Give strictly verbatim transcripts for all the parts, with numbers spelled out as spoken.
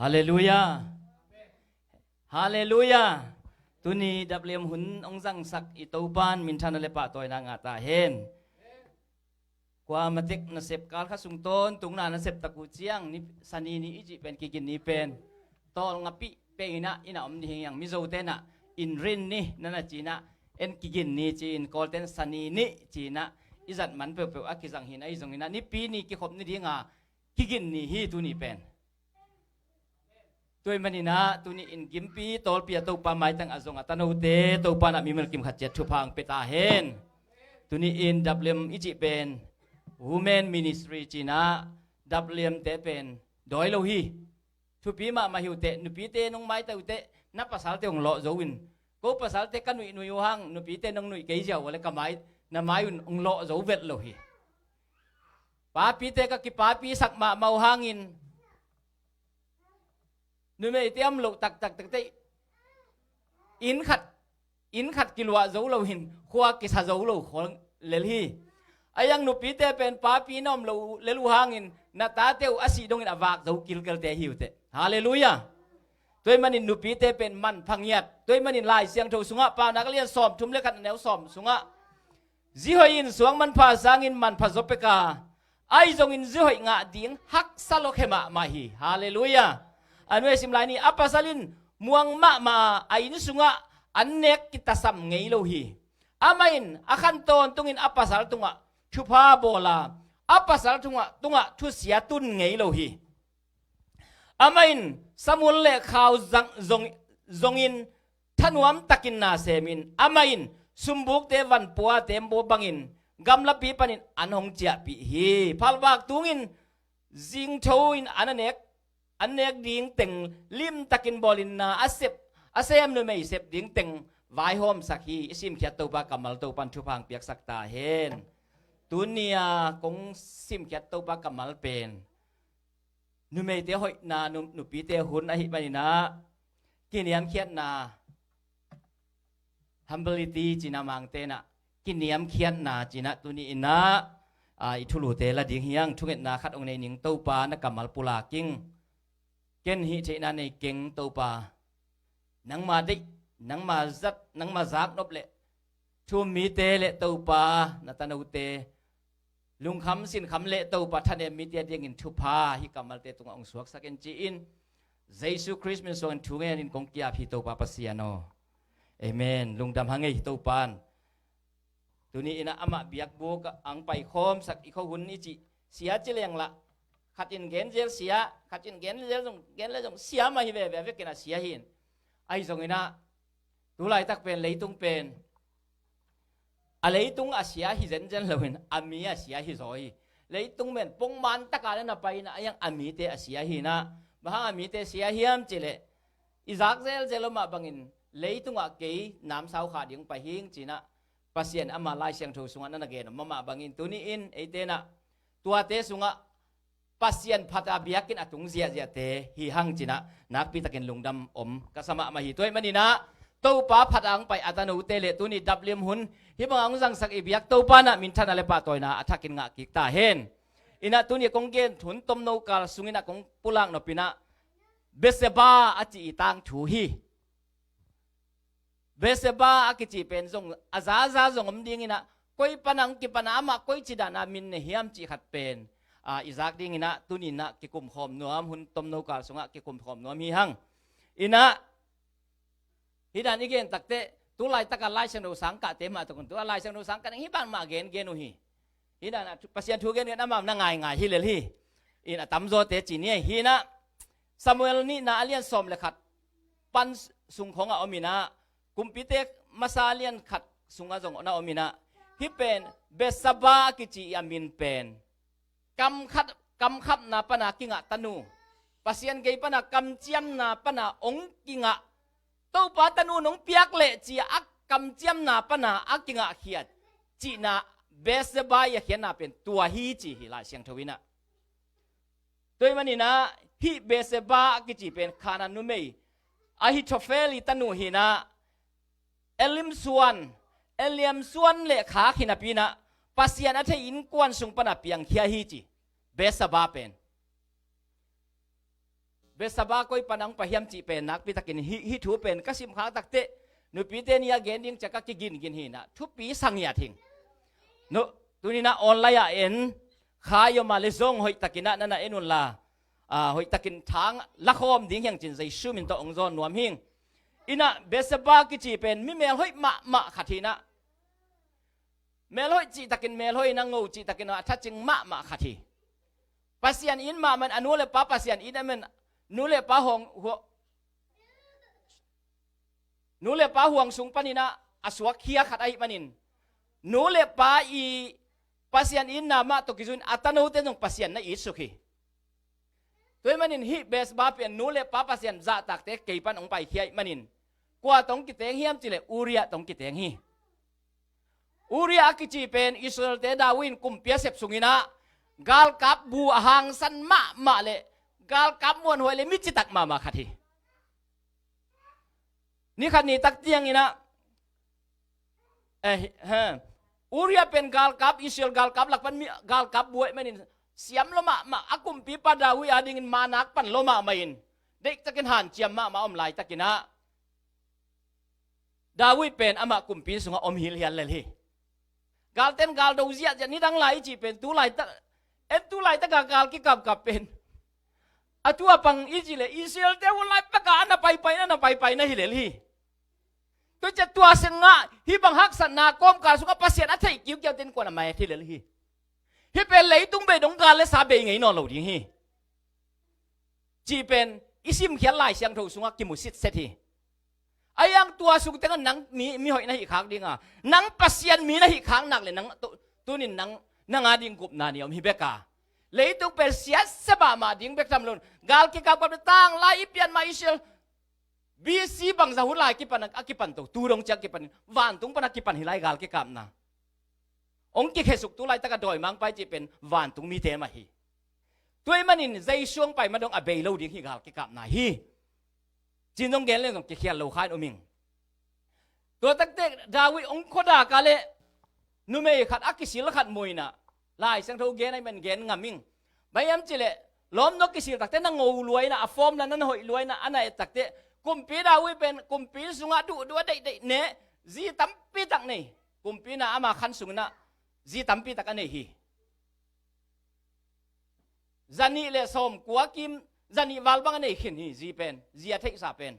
Halleluia. Halleluia. Tuni dapliam hun hong zangsak i Topan minthanna le pahtawina ngah ta hen. Kuamatek nasep kal kha sung tawntungna nasep tak uh ciang ni, Sani ni i cih pen, kigin ni pen tawlnga pih pengin ah inn ah om ni hi hang. Mizo tenah Inrinni na na ci-in ah, en kigin ni ci-in, Kawlten Sani ni ci-in ah i zat man peuhpeuh a kizang hi-in, ahi zongin ah Nipi ni kikhop ni dinga kigin ni hi tuni pen. Tua ahih manin ah tuni-in gimpi tawlpi a Topa maitang a zong a tanote Topa in ah mimal kim khat ciat thupha hong pia ta hen. Tuni-in dapliam i cih pen Women Ministry ci-in ah dapliamte pen dawi lo hi. Thupi mahmah hi uh teh, nupite nong maita uh teh na pasalte hong lawh zo in, ko pasalte ka nuih nuih uh hang nupite nong nuih kei ziau uh le ka mai, na mai un hong lawh zo vet lo hi. Papite ka kipapisak mahmah uh hangin numeite a om loh taktak teh inn khat, inn khat kiluah zo lo hin khua kisa zo lo khol lel hi. A iang nupite pen papi na om lo lel uh hangin na tate uh a sih dongin a vak zo kilkelte hi uh teh. Halleluia. Tua ahih manin nupite pen manpha ngiat. Tua ahih manin Lai Siangtho sungah, Paunak a lian sawmthum le khat, a neu sawm sungah, zihoih in suang manpha sangin manpha zaw pek a, ahi zongin zihoih ngah ding haksa lua khe mahmah hi. Halleluia. A nuai sim lai ni, a pasal in muang mahmah a, a inn sungah an nek kitasam ngei lo hi. Amah in a khan tawntungin a pasal tungah thupha bawl a, a pasal tungah, tungah thusia tun ngei lo hi. Amah in samul le khau zang, zong, zongin thanuam takin na semin, amah in sumbukte vanpuate maw bangin gamlapi panin an hong ciahpih hi. Phalvak tungin zingtho in an a nek, an nek ding teng limtakin bawlin na a sep, a sem numei sep ding teng vaihawmsak hi. I simkhiat Topa kammal Topan thupha hong piaksak ta hen. Tuni-a kong simkhiat Topa kammal pen numeite hoihna, nu, nupite hun ahih manin ah kiniamkhiatna, humility ci-in ah Mangte in ah, kiniamkhiatna ci-in ah tuni-in ah, a, i thulute la ding hi hang. Thungetna khat hong nei ning, Topa na kammal pulak ing. Ken hih theihna nei keng Topa. Nangma deih, nangma zat, nangma zaknop le thu-um mite le Topa na tanote lungkham sinkham le Topa thanem mite a dingin thupha hih kammalte tungah hong suaksak in ci-in, Jesu Khrist min suangin thu ngenin kong ki-ap hi Topa Pasian aw. Amen. Lungdam hang ei Topan. Tuni-in ah amah biakbuk ah hong paikhawmsak i khuahun i cih sia ci leng lah, khat in gen zel sia, khat in gen zel zong, gen le zong sia mah hi veve, a vekin a sia hi in. Ahi zongin ah tu laitak pen leitung pen a leitung a sia hi zenzen loin a mi a sia hi zaw hi. Leitung pen pongman taka le na pai in ah, a iang a mite a sia hi in ah, bang hang a mite sia hiam cih leh, i zak zelzel om mah bangin leitungah kei namsau kha ding pai hing ci-in ah Pasian ama Lai Siangtho sungah na na gen om mah bangin tuni-in eite in ah tuate sungah Pasian phat a biakinn a tung ziahziahte hi hang ci-in ah nakpitakin lungdam om ka sa mahmah hi. Tua ahih manin ah Topa phat a hong pai a tanote le tuni dapliam hun hih bangah hong zangsak i biak Topa in ah minthanna le pahtawina a thakin ngah kik ta hen. In ah tuni kong gen hun tomno kal sungin ah kong pulak nop in ah Bathsheba a ci i tangthu hi. Bathsheba a kici pen zong a zaza zong om dingin ah, koi pan a hong kipan a, amah koici dan a min nei hiam cih khat pen, a, i zak dingin ah tuni-in ah kikumkhawm nuam, hun tomno kal sungah kikumkhawm nuam hi hang. In ah hih dan i gen takteh tu laitak a Lai Siangtho sangkahte mah tawh kong, tu a Lai Siangtho sangkah in hih bang mah gengen uh hi. Hih dan ah thu, Pasian thu gengen amau na ngaingai hi lel hi. In a tamzawte ci ni ei. Hih in ah Samuel nihna a lian sawm le khat pan sung khawngah om in ah, Kumpite Masa a lian khat sungah zong na om in ah, hih pen Bathsheba a kici a min pen kamkhat, kamkhapna pan a kingah tanu, Pasian gei pan a kamciamna pan a hong kingah, Topa tanu nong piak leh ci-a a kamciamna pan a a kingahkhiat cihna, Bathsheba i a khiatna pen tua hi ci hi Lai Siangtho in ah. Tua ahih manin ah hih Bathsheba a kici pen Kanaan numei Ahithophel i tanu hi in ah, Elim suan, Eliam suan le khak hi napi in ah Pasian a thei innkuan sung pan a piangkhia hi ci Bathsheba pen. Bethsaba koi pan a hong pai hiam cih pen nakpi takin hih, hih thu pen ka sim khak takteh nupite ni a gen ding ciang ka kigingin hi in ah thupi sa ngiat hing. No, tuni in ah online ah en, kha i om a leh zong hoih takin ah na na en un la, ah, hoih takin thang la khawm ding hi hang ci-in Jesu min tawh hong zawn nuam hing. In ah Bethsaba kici pen mi melhoih mahmah khat hi in ah, melhoih cih takin melhoih in ah, ngo cih takin a thacing mahmah khat hi. Pasian it mahmah in, a nu le pa Pasian it ahih manin, nu le pa huang, hua-, nu le pa huang sung panin ah a suakkhia khat ahih manin, nu le pa i Pasian itna mah tawh kizui in a tanote zong Pasian na it suk hi. Tua ahih manin hih Bethsaba pen nu le pa Pasian zahtakte kei pan hong paikhia ahih manin, kua tawh hong kiteng hiam cih leh Uriah tawh hong kiteng hi. Uriah a kici pen Israelte David in kumpi a sep sungin ah galkap bu a hangsan mahmah le galkap muanhuai le mi citak mahmah khat hi. Ni khat ni tak ciangin ah, eh, he, Uriah pen galkap, Israel galkap lak pan mi, galkap bu ahih manin siam lua mahmah, a kumpipa David adingin manak pan lua mahmah in, deihtakin hanciam mahmah a om laitakin ah David pen amah kumpi sungah om hilhial lel hi. Galten gal do ziahziah, nidang lai i cih pen tu laitak, en tu laitak a gal kikapkap pen a tua pang i cih leh Israelte uh laitak a na paipai na, na paipai na hi lel hi. Tua ciang tua seng ah hih bang haksatna kawmkal sungah Pasian a theih kiukiau ten kuan a mai a thi lel hi. Hih pen leitung bei dong gal le sa bei ngei nawn lo ding hi. Cih pen i simkhiat Lai Siangtho sungah kimu sitset hi. Ahi hang tua sung tengah nang mi, mihoih na hih khak ding a, nang Pasian mi na hih khak nak leh nang tu, tunin nang, nang ading gupna ni om hi bek a. Leitung pen siatsia mahmah ding bek tham lo in, gal kikapkap le tanglai i pian mah Israel B C bangzah hun lai kipan a, a kipan to, tu dong ciang kipan in, vantung pan a kipan hi lai gal kikapna. Hong kikhesuk tu laitak a dawimangpa i cih pen vantung mite mah hi. Tua ahih manin Jesu hong pai ma dong a bei lo ding hi gal kikapna hi. Cin zong gen leng zong kikhial lo kha in um ing. Tua takte David hong khuadak a leh numei khat a kisil khat mu in ah, Lai Siangtho gen ahih man gen ngam ing. Bang hiam cih leh lawmnu kisil takte na ngo lua in ah, a form la na na hoih lua in ah, a na et takte kumpi David pen kumpi sungah duhduh a deihdeih ne, zi tampi tak nei. Kumpi in ah ama khan sungin ah zi tampi tak a nei hi. Zanih le sawmkua kim, zanih val bang a nei khin hi zi pen, zi a theihsa pen.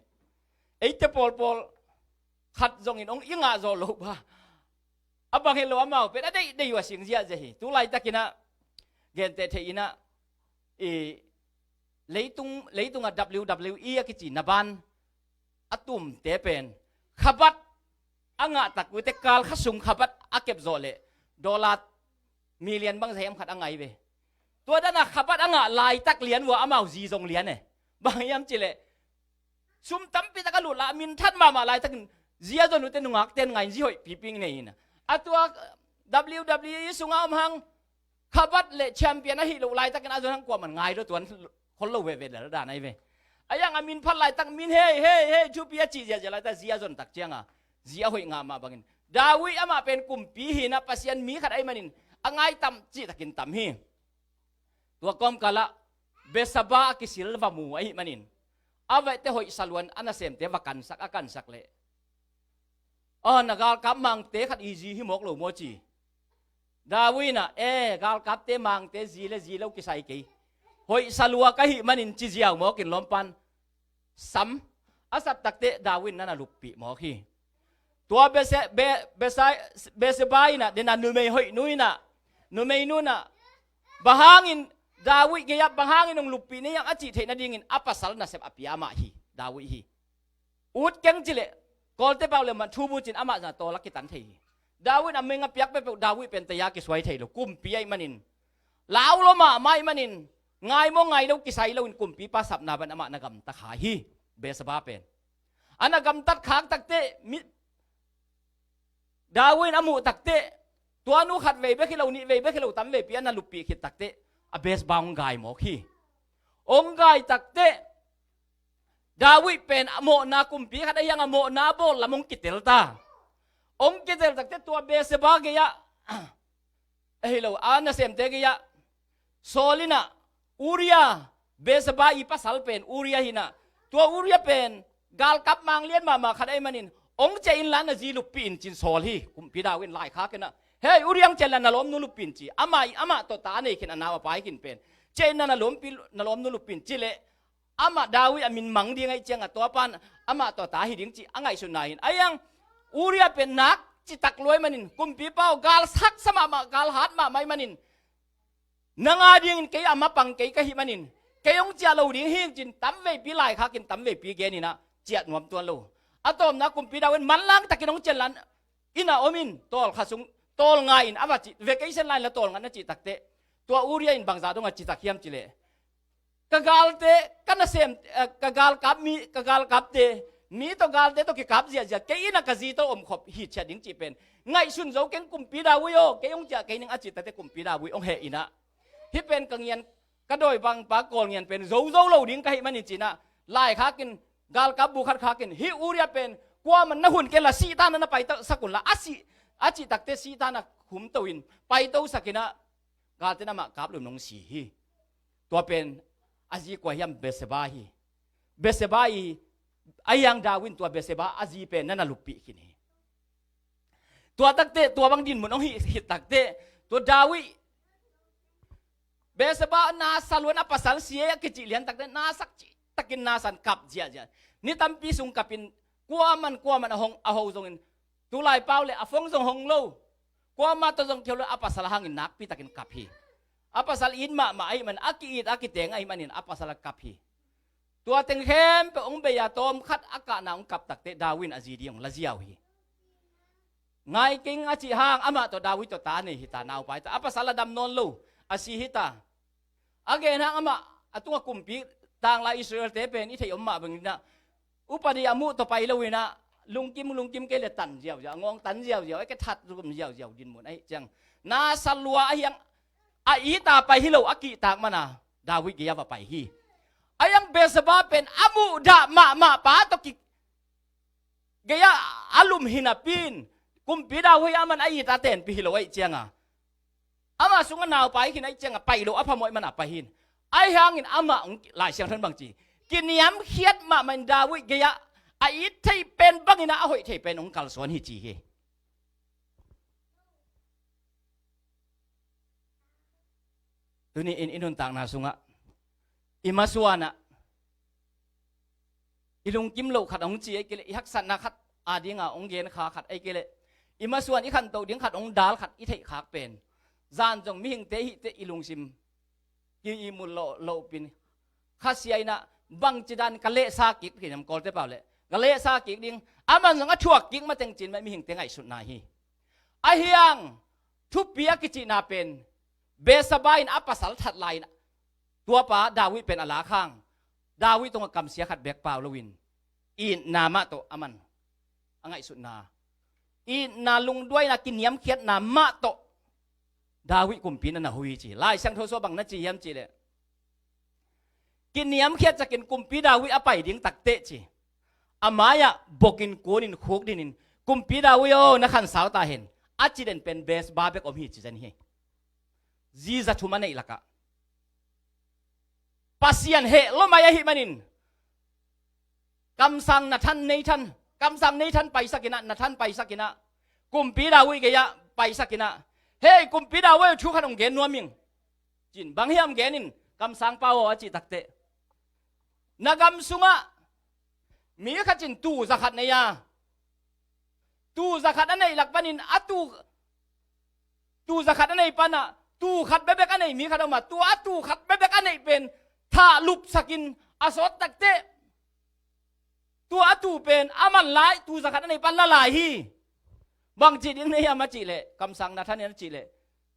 Eite pawlpawl khat zongin hong i ngah zawh loh ba, a bang hi lo amau pen a deih deih uh a sing ziahziah hi. Tu laitakin ah genteh theih in ah, i leitung, leitung a W W E a kici na ban a tumte pen khabat a ngah tak uh teh kal khat sung khabat a kep zawh leh dollar million bang za hiam khat a ngai ve. Tua dan a khabat a ngah laitak lian uh a amau zi zong lian e. Bang hiam cih leh sum tampi tak a lut la, a min that mahmah laitakin zi a zon uh teh nungakten ngai in zi hoih pipi nei in ah. A tua W W E sungah om hang khabat le champion ahi loh laitakin a zon hang kuaman ngai lo tuan khol lo veve lel dan ahi ve. A yang a min phat laitak min hei, hei, hei, thupi a cih ziahziah laitak zi a zon tak ciang a zi a hoih ngah mah bangin David amah pen kumpi hi in ah Pasian mi khat ahih manin a ngai tam cih takin tam hi. Tua kawmkal ah Bethsaba a kisil va mu ahih manin a vaihte hoih sa lua in a nasemte va kansak, a kansak leh, "Aw, na galkap mangte khat i zi hi mawk lo maw?" ci. David in ah, "E, galkapte mangte zi le zi lo kisai kei. Hoih sa lua ka hih manin," ci ziau mawk in lawmpan sam a sat takte David in na na luppih mawk hi. Tua Bethse-, Be-, Bethsai-, Bethsaba in ah, den a numei hoih nu in ah, numei nu in ah, "Bang hangin David gei ah bang hangin hong luppih na hiam?" a cih theih nadingin a pasal nasep a pia amah hi, David hi. Ut keng ci leh, Kawlte pau le man thu bu cin amah zong a tawl a kitan thei hi. David a meng a piak peuhpeuh, David pen taya kisuai thei lo, kumpi ahih manin, lau lua mahmah ahih manin, ngai maw ngai lo kisai loin kumpipa sapna bang amah na gamta kha hi. Bethsaba pen a na gamtat khak takte, mi, David in a muh takte, tua nu khat vei bek hi lo, nih vei bek hi lo, tam veipi a na luppih khit takte, a Bethsaba hong gai mawk hi. Hong gai takte, David pen a mawhna kumpi khat ahi hang a mawhna a bawl lam hong kitel ta. Hong kitel takte tua Bethsaba gei ah, ahi lo, a nasemte gei ah, Saul in ah, Uriah, Bathsheba i pasal pen Uriah hi-in ah, tua Uriah pen galkap manglian mahmah khat ahih manin, hong ciah inla na zi luppih in ci-in sawl hi. Kumpi David in laikhak in ah, hei, Uriah hong ciah inla na lawmnu luppih in ci. Amah, amah tawh ta nei khin, a nau a pai khin pen, ciah inla na lawmpi, na lawmnu luppih in ci leh, amah David a min mang ding ahih ciangah tua pan amah tawh ta hi ding cih a ngaihsutna hi-in. Ahi hang Uriah pen nak citak lua ahih manin, kumpipa aw, gal saksa mahmah, gal hat mahmah ahih manin, nang a dingin kei a mapang kei ka hih manin, kei hong ciah lo ding hi ing ci-in tamveipi laikhak in, tamveipi gen in ah ciah nuam tuan lo. A tawpna, kumpi David in manlang takin hong ciah inla inn ah om in, tawlkhat sung, tawlnga in a va ci, vacation la inla tawlnga na cih takteh, tua Uriah in bangzah dongah citak hiam cih leh, ka galte, ka nasem, eh, ka galkap mi, ka galkapte, mi tawh galte tawh kikap ziahziah, kei in ah ka zi tawh omkhop hithiat ding cih pen ngaihsun zo keng kumpi David aw, kei hong ciah kei ning a cih takteh kumpi David hong heh in ah, hih pen ka ngian, ka dawibangpa Kawl ngian pen zo zo lo ding ka hih manin ci-in ah, laikhak in, galkap bu khat khak in, hih Uriah pen kuamah in na hun kei inla, sihtan ah na paito sak unla, a sih, a cih takteh sihtan ah khumto in, paito sak in ah, galte in amah kap lo in hong si hi. Tua pen a zi kua hiam? Bathsheba hi. Bathsheba i, ahi hang David in tua Bathsheba a zi pen na na luppih khin hi. Tua takteh, tua bang dinmun hong hih, hih takteh, tua David, Bathsheba na sa lua-in a pasal si ei a kicih lian takteh, na sak cihtakin na sa-in kap ziahziah. Ni tampi sung kap in, kuamah in, kuamah in a hong, a ho zongin, tulai pau leh a phone zong hong lo, kuamah tawh zong kihou lo, a pasal a hangin nakpi takin kap hi. A pasal it mahmah ahih manin, a ki-it, a kiteng ahih manin a pasal a kap hi. Tua teng khempeuh hong bei a, tawmkhat a kahna hong kap takteh David in a zi ding hong la ziau hi. Ngai keng a cih hang, amah tawh David tawh ta nei hi ta, naupai ta, a pasal a dam nawn lo, a si hi ta. A gen hang amah, a tungah kumpi, tanglai Israel-te pen i theih om mah bangin ah, upadi a muh tawh pai lo-in ah, lungkim, lungkim kei leh tan ziauziau, a ngawng tan ziauziau, a kithat zum ziauziau dinmun ahih ciang, na sa lua ahi hang, a it a pai hi lo, a kihtak man a David gei-ah va pai hi. Ahi hang Bathsheba pen a muhdah mahmah pa tawh ki, gei-ah a lum hi napi-in, kumpi David aman a it a tenpih hi lo ahih ciangah, amah sungah naupai khin ahih ciangah pai lo, a phamawh ahih man a pai hi-in. Ahi hangin amah hong, Lai Siangtho in bang ci, kiniamkhiat mahmah in David gei-ah a it thei pen bangin ah, a hoih thei pen hong kalsuan hi ci hi. Tuni-in i nuntakna sungah, i masuan ah, i lungkim loh khat hong ci ahih kei leh, i haksatna khat a dinga hong gen kha khat ahih kei leh, i masuan i khantoh ding khat hong dal khat i theih khak pen, zan zong mihingte hih teh i lungsim ki-ihmut loh, lohpin, Khasia in ah bangci dan ka lehsa kik ding hiam, Kawlte pau leh, ka lehsa kik ding, aman zong a thuak kik mateng ci-in mah mihingte ngaihsutna hi. Ahi hang thupi a kicihna pen, Bathsheba in a pasal that lai-in, tuapa David pen a lak hang, David tungah kamsia khat bek pau loin, itna mah tawh aman a ngaihsutna, itna, lungduaina, kiniamkhiatna mah tawh David kumpi na na hui ci. Lai Siangtho sungah bang na ci hiam cih leh, kiniamkhiat takin kumpi David a pai ding takteh ci, a mai-ah bokin kunin khukdinin, "Kumpi David aw, na khansau ta hen," a ci den pen Bathsheba bek om hi ci zen hi. Zi za thum a neih lakah Pasian heh lua mai ahih manin, kamsang Nathan, Nathan, kamsang Nathan paisak in ah, Nathan paisak in ah, kumpi David gei-ah paisak in ah, "Hei, kumpi David, thu khat hong gen nuam ing," ci-in, "Bang hiam, gen in, kamsang pau aw," a cih takteh, "Na gam sungah mi khat in tuu za khat nei a, tuu za khat a neih lak panin a tuu, tuu za khat a nei panah tuu khat bekbek a nei mi khat om a, tua a tuu khat bekbek a neih pen thah lupsakin a sawt takteh, tua a tuu pen a man lai, tuu za khat a nei pan la lai hi. Bang ci ding na hiam?" a cih leh, kamsang Nathan in a cih leh,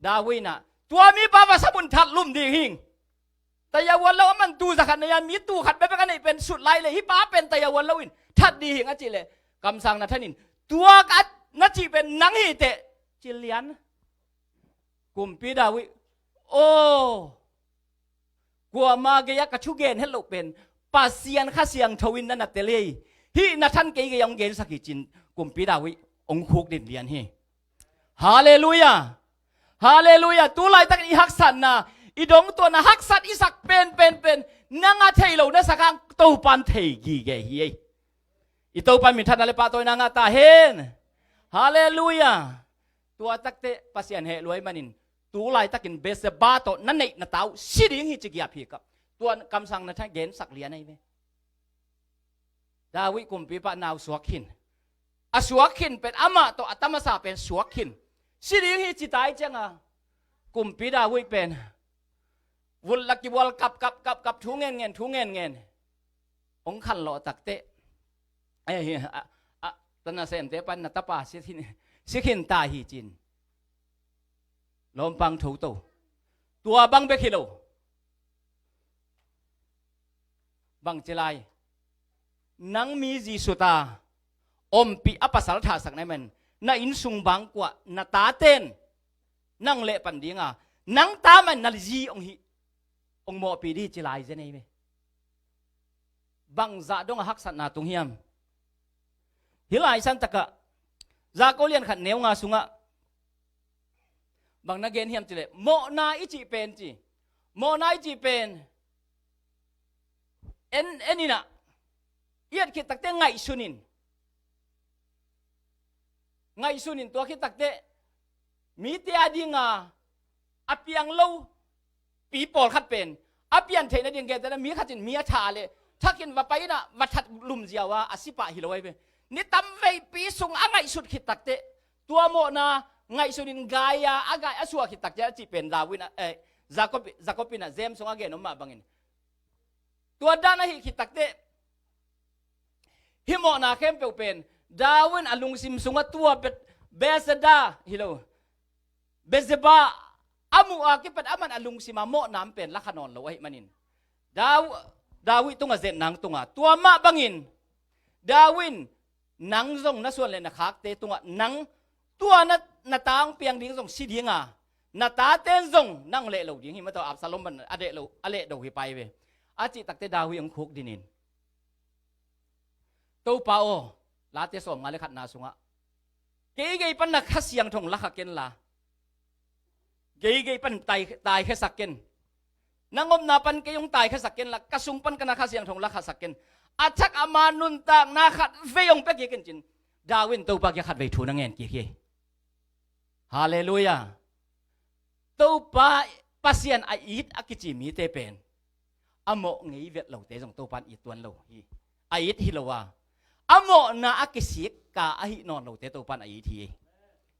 David in ah, "Tua mipa va sam un, that lum ding hing. Tayavuan lo, aman tuu za khat nei a, mi tuu khat bekbek a neih pen sut lai leh, hih pa pen tayavuan loin that ding hing," a cih leh, kamsang Nathan in, "Tua ka na cih pen nang hi teh," ci lian. Kumpi David, "Aw, kuama gei-ah ka thugen het loh pen Pasian Kha Siangtho in na na tel hi. Hih Nathan kei gei-ah hong gensak hi," ci-in kumpi David hong khukdin lian hi. Halleluiah! Halleluiah! Tu laitakin i haksatna, I dong tua na haksat i sak pen pen pen nang a thei lo na sak hang Topan thei gige hi ei. I Topan minthanna le pahtawina ngah ta hen. Halleluia. Tua takte Pasian heh luai manin tu laitakin Bathsheba tawh na neih na tau si ding hi ci giap hi kap. Tua kamsang na tha gensak lian ahi ve. David kumpipa nau suak khin. A suak khin pen amah tawh a tamasa pen suak khin. Si ding hi ci tai cianga kumpi David pen vul la kibual kap kap kap kap thu ngen ngen thu ngen ngen. Hong khan lawh takte. Ei hi a a tana semte pan na tapa si khin si khin ta hi cin. Lawmpang tho to. Tua bang bek hi lo. Bang ci lai. Nang mi zi suta ompih a pasal thahsak na men na innsung bangkuah na taten nang lehpan dinga nang ta man na zi ong hih ong mawhpih di ci lai zen ei ve. Bangzah dong a haksatna tung hiam? Hih lai santakah Jakob lian khat neu nga sungah bang na gen hiam cileh mawhna i cih pen ci. Mawhna i cih pen en en inah i et khit takte ngaihsun in ngaihsun in tua khit takte mite a dinga a piang lo pi pawlkhat pen a pian theihna ding gentehna mi khatin mi a tha le thakin va pai inah va that lum ziau a a si pah hi lo ai ve. Ni tam veipi sung a ngaihsut khit takte tua mawhna ngaihsun in gai a a gai a suah khit takte a cih pen David in a eh, Jakob Jakob in a James sung a gen om mah bangin tua dan a hih khit takte hih mawhna khempeuh pen David in a lungsim sungah tua Bathsheba hi lo Bathsheba a muh a kipat aman a lungsima mawhnam pen lakha nawn lo ahih manin David tungah zetnang tungah tua mah bangin David in nang zong na suan le na khakte tungah nang tua na na tang piang ding zong si dinga na taten zong nang leh lo ding hi mataw Absalom ban a leh lo a leh do hi pai ve. A cih takte David hong khuk dinin Topa aw, Late sawm nga le khatna sungah kei gei pan na Kha Siangtho lakha ken la kei gei pan tai khiasak ken. Nang omna pan kei hong tai khiasak ken la ka sung pan ka na Kha Siangtho lakhasak ken. A thak a man nuntakna khat vei hong pia kik in cin David in Topa kia khat vei thu na ngen kik hi. Halleluia. Topa Pasian a it a kici mite pen a mawh ngei vet lote zong Topa in it tuan lo hi. A it hi lo a a mawhna a kisik ka a hih nawn lote Topa in a it hi.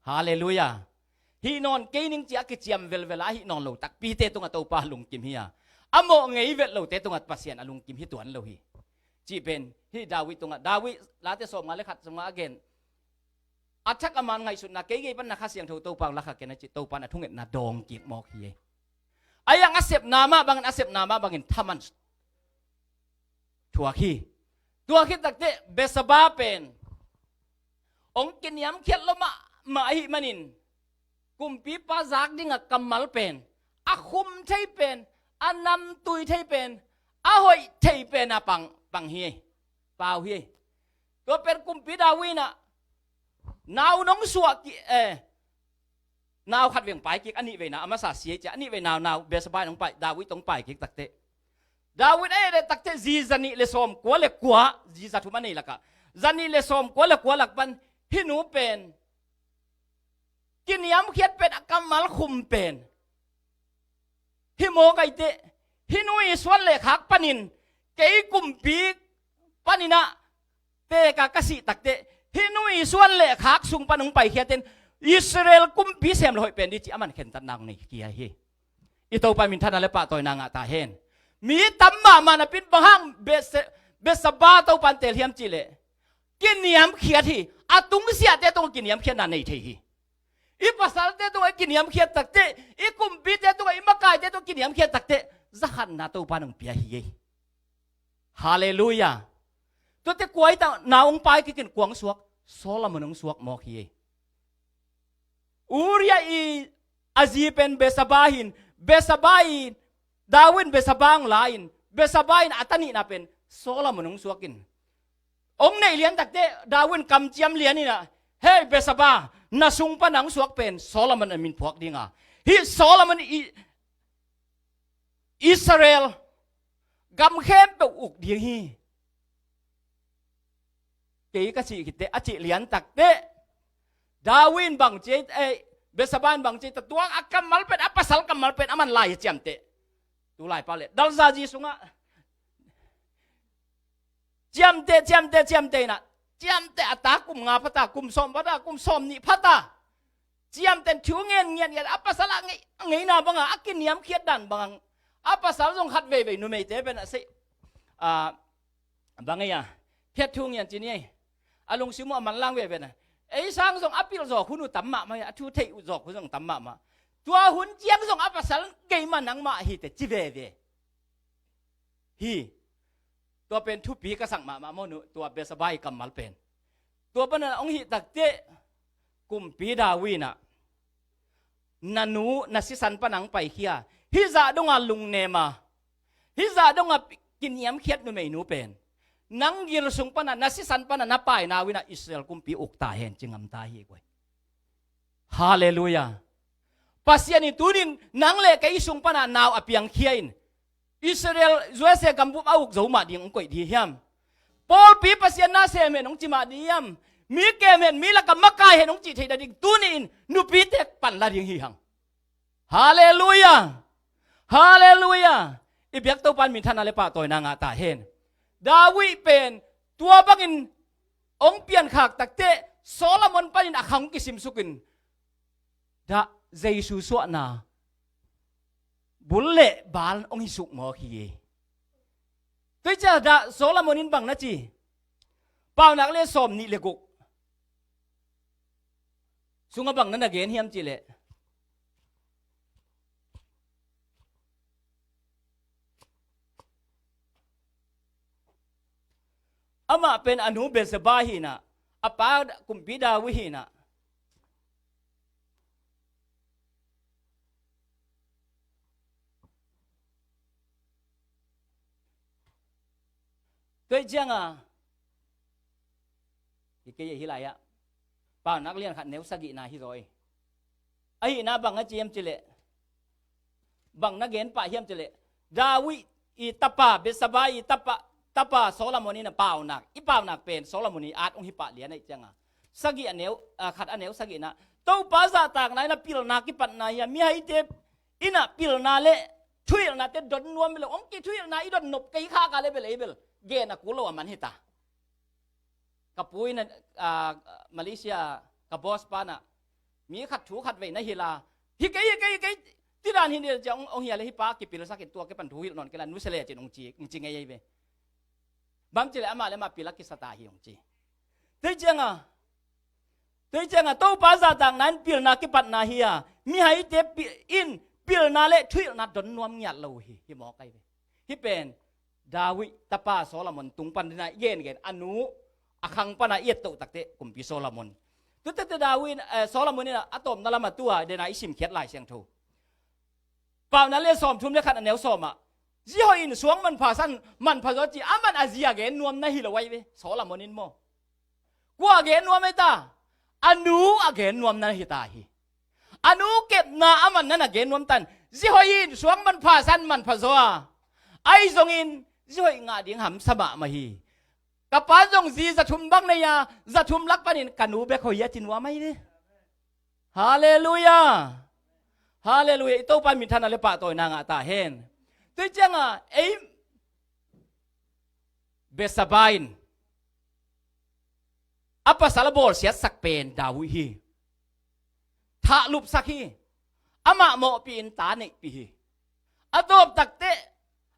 Halleluia. Hih nawn kei ning ci a kiciam velvel a hih nawn lo takpite tungah Topa a lungkim hi a a mawh ngei vet lote tungah Pasian a lungkim hi tuan lo hi. Cih pen hih David tungah David Late sawm nga le khat sungah a gen a thak a man ngaihsutna kei gei pan na Kha Siangtho Topa hong lakha ken a cih Topa in a thungetna dawng kik mawk hi. A yang a sepna mah bangin a sepna mah bangin thaman thuak hi. Tua khit takte Bathsheba pen hong kiniamkhiat lo mahmah ahih manin kumpipa zak dingah kammal pen a khum thei pen a namtui thei pen a hoih thei pen a pang pang hi. Pau hi. Tua pen kumpi David in ah nau nong suah kik eh nau khat veng pai kik a nih veina a masa sia cia a nih veina nau Bathsheba in hong pai David tong pai kik takte David a et takte zi za nih le sawm kua le kua zi za thum a nei lakah za nih le sawm kua le kua lak pan hih nu pen kiniamkhiat pen a kammal khum pen hih mawk aite hih nu i suan le khak panin kei kumpi paninah peka ka sih takte hih nu i suan le khak sung pan hong paikhiatin Israel kumpi sem le hoih pen di ci a man khentatna hong nei kia hi. I Topa minthanna le pahtawina ngah ta hen. Mi tam mahmah napin bang hang Bathsheba Topa in tel hiam cihleh kiniamkhiat hi. A tungsiahte tungah kiniamkhiatna nei thei hi. I pasalte tungah i kiniamkhiat takte i kumpite tungah i makaite tungah kiniamkhiat takte zakhatna Topa in hong pia hi ei. Halleluia. Tuate kua i tah nau hong pai kikin kua hong suak Solomon hong suak mawk hi ei. Uria i a zi pen Bathsheba hin Bathsheba i David in Bathsheba hong la in Bathsheba in a tanihna pen Solomon hong suak in hong neih lian takte David in kamciam lian inah hei Bathsheba na sung pan a hong suak pen Solomon a min phuak dinga hih Solomon i Israel gam khempeuh uk ding hi. Kei ka cih khit teh, a cih lian tak teh, David in bang ci, eh, Bathsheba in bang ci, ta tuang a kammal pen, a pasal kammal pen, a man lai hi ciamteh. Tu lai pau le, dalzazi sungah ciamteh, ciamteh, ciamteh inah, ciamteh a ta kum nga phata, kum sawm phata, kum sawm nih phata. Ciamteh in thu ngen ngiat ngiat, a pasal a ngei, a ngeina banga, a kiniamkhiat dan banga, a pasal zong khat veivei numeite pen a sei, a, bang ei a, phiat thu ngian ci ni ei. A lungsim uh a manlang veve na. Ei sang zong a pilh zawk hun uh tam mahmah hi, a thu theih uh zawk hun zong tam mahmah. Tua hun ciang zong a pasal keima nangmah hi teh ci veve hi. Tua pen thupi ka sak mahmah maw nu, tua Bathsheba i kammal pen. Tua pana hong hih tak teh, kumpi David inah, na nu, na sisan pana hong paikhia, hih zah donga lungnem a, hih zah donga kiniamkhiat numeinu pen, nang gil sung pana, na sisan pana na paina uh inah Israel kumpi uk ta hen ci ngam ta hi guai. Halleluiah. Pasian in tunin nang le kei sung pana nau a piangkhia in, Israel, U S A gambup a uk zo mah ding hong koih ding hiam? Pawlpi Pasian na sem hen hong ci mah ding hiam? Mi kem hen, mi lakah makai hen hong cih theih nading tuni in nupite pan la ding hi hang. Halleluiah. Halleluiah. I biak Topa in minthanna le pahtawina ngah ta hen. David pen tua bangin hong piankhak tak teh, Solomon panin a khang kisimsuk in, dah Jesu suahna bul le bal hong hi suk mawk hi. Tua ciang dah Solomon in bang na ci? Paunak le sawm nih le guk sungah bang na na gen hiam cih leh, amah pen a nu Bathsheba hi inah, a pa kumpi David hi inah. Tua ciang a, hi kei hi lai ah, Paunak lian khat neu sagihna hi zaw hi. Ahihna bang a ci hiam cih leh, bang na gen pah hiam cih leh, David i tapa, Bathsheba i tapa, tapa Solomon in a paunak, i paunak pen Solomon i at hong hi pah lian ahih ciang a, sagih a neu, a, khat a neu sagihna, Topa zahtakna in a pilna kipatna hi a, mihaite in a pilna le thuhilhnate don nuam hi lo, hong kithuhilhna i don nop kei khak a le bel ei bel gen a kul lo a man hi ta. Ka pu in a, a, Malaysia, ka boss pa in a, mi khat thu khat vei na hilh a, hi kei, hi kei, hi kei, tidan hi ni ciang hong, hong hilh a le, hi pa kipilsak in, tua kipan thu hilh nawn kei la, nusia le cin hong ci, hong ci ngei ei ve. Bang ci leh amah le amah pil a kisa ta hi hong ci. Tua ciang a, tua ciang a, Topa zahtakna in pilna kipatna hi a, mihaite pi-, in pilna le thuhilhna don nuam ngiat lo hi, hi mawk ai ve. Hih pen David tapa Solomon tung pan dina i gengen, a nu a khang pana i et toh tak teh kumpi Solomon. Tua tak teh David, eh, Solomon in a, a tawpna lam a tua dena i simkhiat Lai Siangtho. Paunak le sawmthum le khat a neu sawm ah, zi hoih in suang manpha san, manpha zaw ci, aman a zi a gen nuam na hi lo ai ve, Solomon in maw. Kua a gen nuam ei ta? A nu a gen nuam na hi ta hi. A nu kepna aman na na gen nuam tan. Zi hoih in suang manpha san manpha zaw a, ahi zongin zi hoih ngah ding hamsa mahmah hi. Ka pa in zong zi za thum bang nei a, za thum lak panin ka nu bek hoih a ci nuam ai ve. Halleluiah. Halleluiah. I Topa in minthanna le pahtawina ngah ta hen. Tua ciang a, ei, Bathsheba in a pasal a bawlsiatsak pen David hi. Thah lupsak hi. Amah mawhpih in ta neihpih hi. A tawp tak teh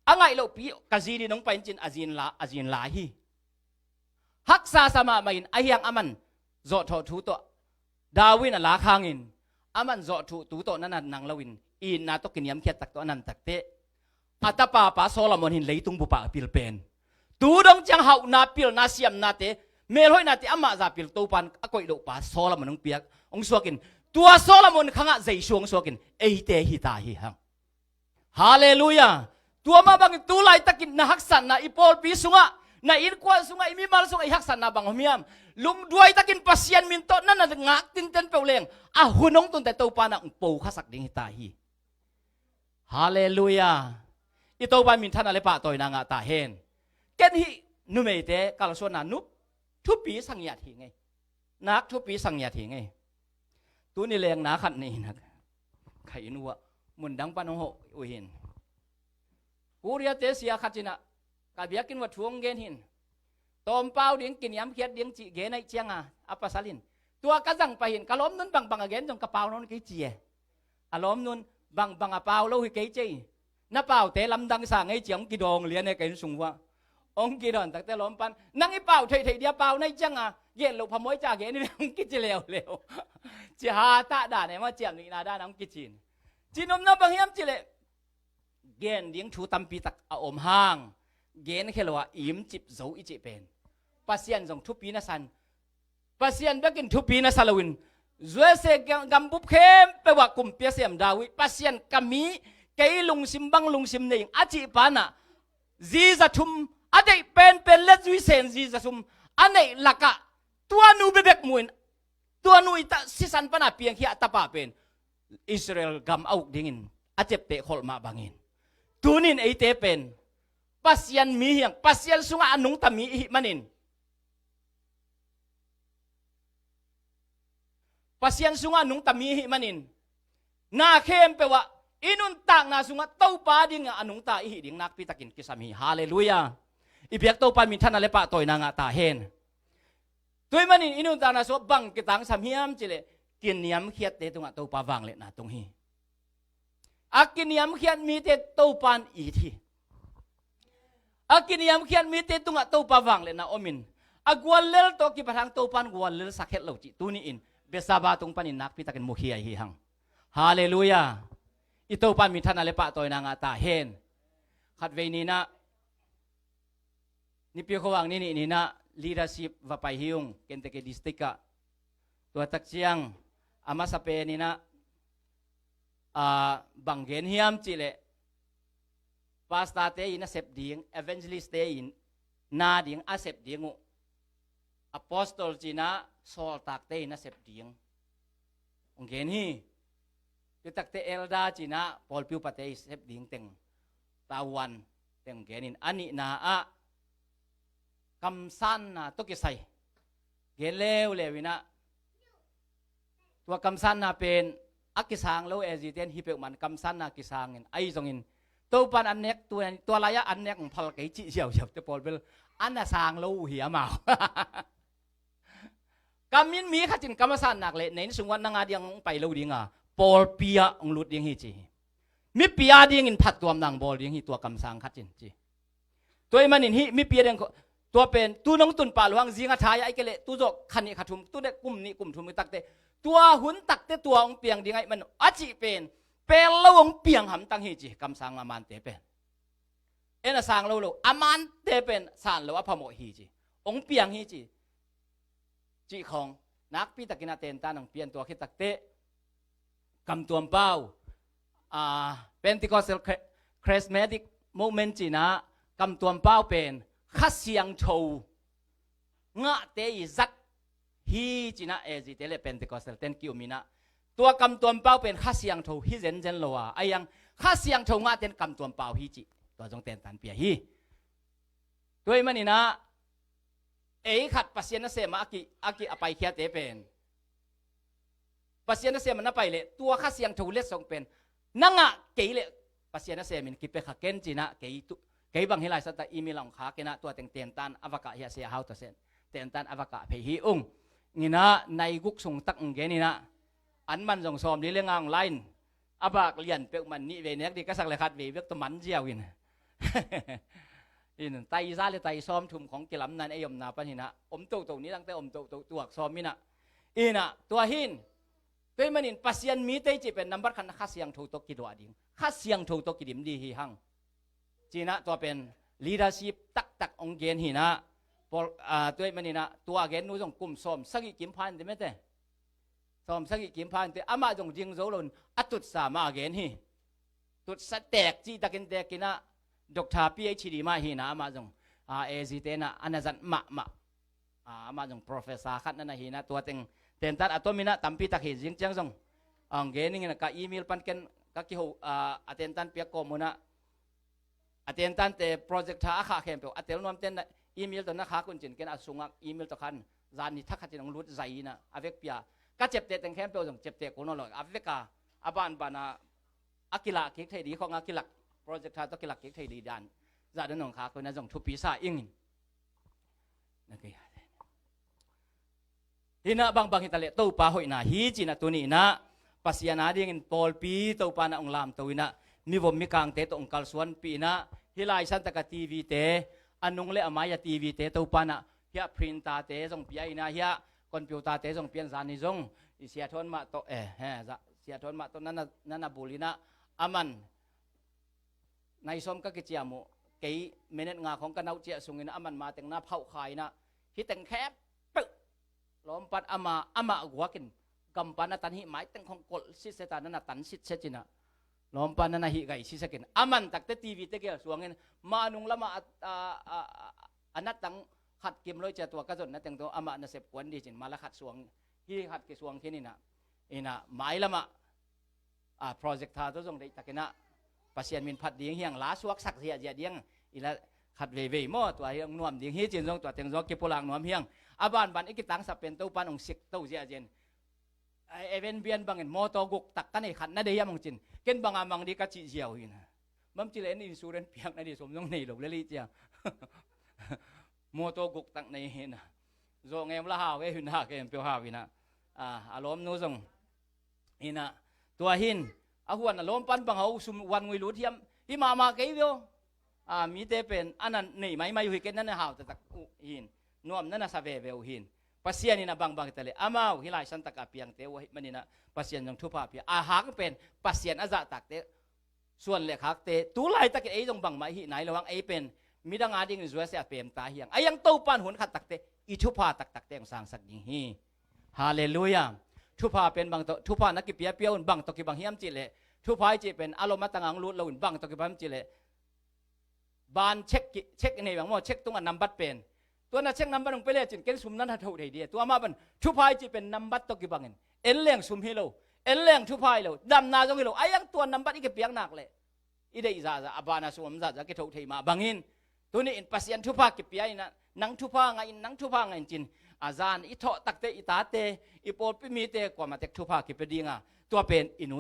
a ngaih lohpih, ka zi ding hong pai in cin a zin la, a zin la hi. Haksa sa mahmah in, ahi hang aman zawhthawh thu tawh, David in a lak hangin, aman zawhthawh thu tawh na na nang loin, itna tawh kiniamkhiat tak tawh a nang tak teh, a tapa pa Solomon hi in leitung bup ah a pil pen. Tu dong ciang hauhna, pilna, siamnate, melhoihnate amah zah pil Topa in a koih loh pa Solomon hong piak, hong suak in, tua Solomon khang ah Jesu hong suak in, eite hi ta hi hang. Halleluiah. Tua mah bangin tu laitakin na haksatna, i pawlpi sungah, na innkuan sungah, i mimal sungah i haksatna bang om hiam? Lungduai takin Pasian min tawh na na ngak tinten peuh leng, a hun hong tun teh Topa in hong po khasak ding hi ta hi. Halleluiah. I Topa minthanna le pahtawina ngah ta hen. Ken hih numeite kalsuanna nup thupi sangiat hi ngei. Nak thupi sangiat hi ngei. Tuni lengna khat nei nak. Khai in uah mundang pan hong hoh uh hin. Korea te sia khat cinah ka biakinn uah thu hong gen hin. Tawmpau ding kiniamkhiat ding cih gen aih cianga a pasal in. Tua ka zang pah hin ka lawmnun bangbang a gen zong ka pau nawn kei ci e. A lawmnun bangbang a pau lo hi kei cei. Na paute lamdang sa ngei ci hong kidawng lian e ka inn sung uah. Hong kidawn takte lawm pan nang i pau theihtheih dia pau naih cianga gen loh phamawh ca gen i ve hong kici leuleu. Ci ha tah dan e ma ciam nihna dan hong kicin. Cinopna bang hiam cileh gen ding thu tampi tak a om hang gen khia lo a imcip zo i cih pen Pasian zong thupi na san. Pasian bekin thupi na sa loin zuese gambup khempeuh ah kumpi a sem David Pasian ka mi kei lungsim bang lungsim nei ing a cih panah ziza thum a deih penpen le zuisen ziza thum a neih lakah tua nu bebek muin tua nu i tah sisan pana piangkhia a tapa pen Israel gam a uk dingin a cepteh kholh mah bangin tunin eite pen Pasian mi hiang Pasian sungah a nungta mi ihih manin Pasian sungah a nungta mi ihih manin na khempeuh ah i nuntakna sungah Topa dingah a nungta ihih ding nakpitakin kisam hi. Halleluiah. I biak Topa minthanna le pahtawina ngah ta hen. Tua ahih manin i nuntakna sungah bang kitangsam hiam cileh kiniamkhiatte tungah Topa vangliatna tung hi. A kiniamkhiat mite Topa in it hi. A kiniamkhiat mite tungah Topa vangliatna omin a guallel tawh kipathang Topa in guallel sak het lo cih tuni in Besaba tung panin nakpitakin mukhia ihi hang. Halleluiah. I Topa minthanna le pahtawina ngah ta hen. Khatvei ninah Nipi khuavang ni nih ninah leadership va pai hi ung Kentucky District ah. Tua tak ciang a masa peninah bang gen hiam cihleh pastorte in a sep ding evangelistte in na ding a sep ding uh apostol cinah sawltakte in a sep ding hong gen hi. Tutakte elder cinah pawlpi upate i sep ding teng tawan teng genin a nihna ah kamsanna tawh kisai gen leuleu inah tua kamsanna pen a kisang lo eziten hi peuhmah kamsanna kisangin ahi zongin Topan an nek tua lai-ah an nek phal kei cih ziauziaute pawl bel a na sang lo uh hi amau. Kam in mi khat in kam a san nak leh na inn sung uah nang a ding hong pai lo ding a pawlpi ah hong lut ding hi ci hi. Mipi a dingin phattuamna hong bawl ding hi tua kamsang khat in ci. Tua ahih manin hih mipi a ding tua pen tu nong tun pah luang zing a thai a i ke leh tu zawh kha nih kha thum tu dek kum nih kum thum i takte tua hun takte tua hong piang ding ahih man a cih pen pel lo hong piang hamtang hi ci kamsang a mante pen. En a sang lo lo a mante pen san lo a phamawh hi ci hong piang hi ci. Cih khawng nakpi takin a tentan ang pian tua khit takteh kamtuam pau, ah, Pentecostal Chri- Charismatic Movement cinah kamtuam pau pen Kha Siangtho ngahte i zat hi cinah ezite le Pentecostal ten ki-um inah tua kamtuam pau pen Kha Siangtho hi zenzen lo a a iang Kha Siangtho ngahten kamtuam pau hi cih tua zong tentan pia hi. Tua ahih maninah ei khat Pasian nasem ah a ki, a ki a paikhiate pen Pasian nasem ah na pai leh tua Kha Siangtho letsong pen na ngah kei leh Pasian nasemin kipia kha ken cinah kei tu, kei bang hi lai sata email a hong kha kenah tua teng tentan a vakah hi a sia hau ta sen tentan a vakah phei hi ung. Nginah nai guk sung tak ung geninah an man zong sawm li le nga ung lai in a bak lian peuh man nih vei nek dih ka sak le khat vei bek tawh man ziau in. In tai za le tai sawm thum khong kilamna in ei omna pan hinah om toto ni dangte om toto tuak sawm inah. Inah tua hin tua ahih manin Pasian mite i cih pen nambat khatna Kha Siangtho tawh kiduah ding Kha Siangtho tawh kidim dih hi hang. Cinah tua pen leadership taktak hong gen hinah pawl, ah, tua ahih maninah tua gen nu zong kum sawm sagih kim pha in ti mete. Sawm sagih kim pha in ti amah zong ding zo loin a tutsa mah a gen hi. Tutsa tek cihtakin tekinah Doctor P H D mah hinah amah zong, ah, A Z tenah a na zat mahmah. Ah, amah zong professor khat na na hinah tua teng tentan a tominah tampi tak hi zing ciang zong ang gen inginah ka email pan ken ka kiho, ah, a tentan piak kawm unah a tentante projector a khah khempeuh a tel nuamte na email tawh na khak un cin ken a sungah email tawh khan zan ni thakhatin hong lut zai inah a vekpi a ka ciapteh teng khempeuh zong ciapteh kul nawn lo a vek a a banbana a kilak kik thei di khong a kilak projector tawh kilak kik thei di dan zah dan hong khak un a zong thupi sa ingin. Hinah bangbang hitaleh Topa hoihna hi cinah tuni inah Pasian a dingin pawlpi Topa na hong lamto inah mivom mikangte tawh hong kalsuanpih inah hih laisantak a TV te a nung le a mai a TV te Topa nah hiah printer te zong pia inah hiah computer te zong pian zan ni zong i siathawn mah tawh eh he siathawn mah tawh nana bul inah aman nai sawm ka kiciam uh kei minute nga khong ka nauh ciah sungin aman ma teng na phauh kha inah hih teng khempeuh lawmpan ama amah guakin gampa na tan hih mai teng khong kolh sitset a nana tan sitset inah lawmpan nana hih gai sisekin aman takte TV te gel suangin ma nung lamah a, a, a, a, a nattang khat kim loi cia tua ka zonna teng tu amah nasep kuan di cin mala khat suang hi khat kisuang khin inah inah mai lamah a projector tawh zong deihtakinah Pasian min phat ding hiang la suaksak ziahziah ding ila khat veivei maw tua hiang nuam ding hi cin zong tua teng zong kipulak nuam hiang a banban i kitangsap pen Topan hong sik to ziahziah in even bian bangin mawtaw guktak ka nei khat na dei hiam hong cin ken banga mang di ka cih ziau hi na mam cile en insurance piak na di som zong nei lo leli cia mawtaw guktak nei hi na zawh ngem la hau e hin ha khempeuh hau hi na a lawmnu zong Inah tua hin a huan a lawmpan bang ho sum wan ngui lut hiam hi mahmah kei veo. A mite pen a na nei maimai uh hi kei na na hau taktak uh hin nuam na na sa veve uh hin Pasian inah bangbang hitaleh amau hi laisantak a piangte uh ahih maninah Pasian zong thupha pia a hang pen Pasian a zahtakte suan le khakte tu laitakin ei zong bangmah i hih nai lo ang ei pen midang a dingin zuasia a pemta hiang a iang Topan hun khat takte i thupha taktakte ang sangsak ding hi. Halleluia. Thupha pen bang tawh thupha na kipiapia un bang tawh kibang hiam cihleh thupha i cih pen a lom a tanga ang lut lo un bang tawh kibang hiam cihleh ban check i nei bang maw check tunga nambat pen tua na check nambat hong pe lecin ken sum nan ha tho thei dia tua mah ban thupha i cih pen nambat tawh kibangin en leng sum hi lo en leng thupha hi lo damna zong hi lo a iang tua nambat i kipiak nak leh i deih zahzah a bana sum om zahzah kithoh thei mah bangin tuni in Pasian thupha kipia inah nang thupha ngah in nang thupha ngah in cin a zan i thawh takte i tate i pawlpi mite kuamatek thupha kipia dinga tua pen i nu